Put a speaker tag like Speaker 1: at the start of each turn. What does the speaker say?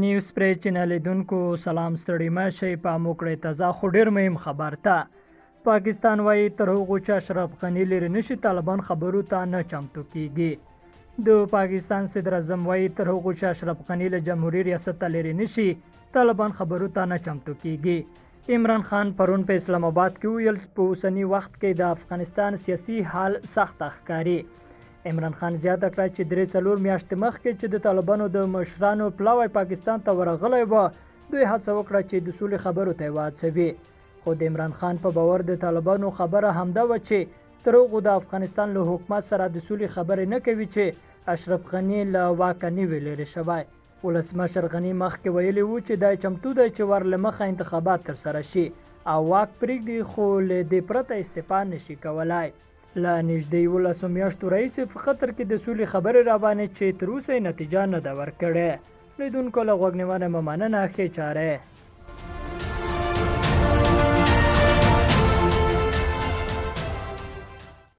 Speaker 1: نیوز پرې چینل لیدونکو سلام، ستړي مه شئ. پام وکړئ تازه خو ډېر مهم خبر ته. پاکستان وایي تر هغو چې اشرف غني لرې نشي، طالبان خبرو ته نه چمتو کیږي. د پاکستان صدراعظم وایي تر هغو چې اشرف غني له جمهوري ریاسته لرې نشي، طالبان خبرو ته نه چمتو کیږي. عمران خان پرون په اسلام آباد کې وویل په اوسني وخت کې د افغانستان سیاسي حال سخت ښکاري. عمران خان زیاته کړه چې 3-4 میاشتې مخکې چې د طالبانو د مشرانو پلاوی پاکستان ته ورغلی و، دوی هڅه وکړه چې د سولې خبرو ته یې وهڅوي. خو د عمران خان په باور د طالبانو خبره همدا وه چې تر هغو د افغانستان له حکومت سره د سولې خبرې نه کوي چې اشرف غني له واکه نه وي لرې شوی. ولسمشر غني مخکې ویلي وو چې دی چمتو دی چې ور له مخه انتخابات ترسره شي او واک پرېږدي، خو له دې پرته استعفا نشي کولای. له نږدې 11 میاشتو راهیسې په قطر کې د سولې خبرې روانې چې تر اوسه یې نتیجه نه ده ورکړې. لیدونکو له غوږ نیونې مو مننه. ښې چارې.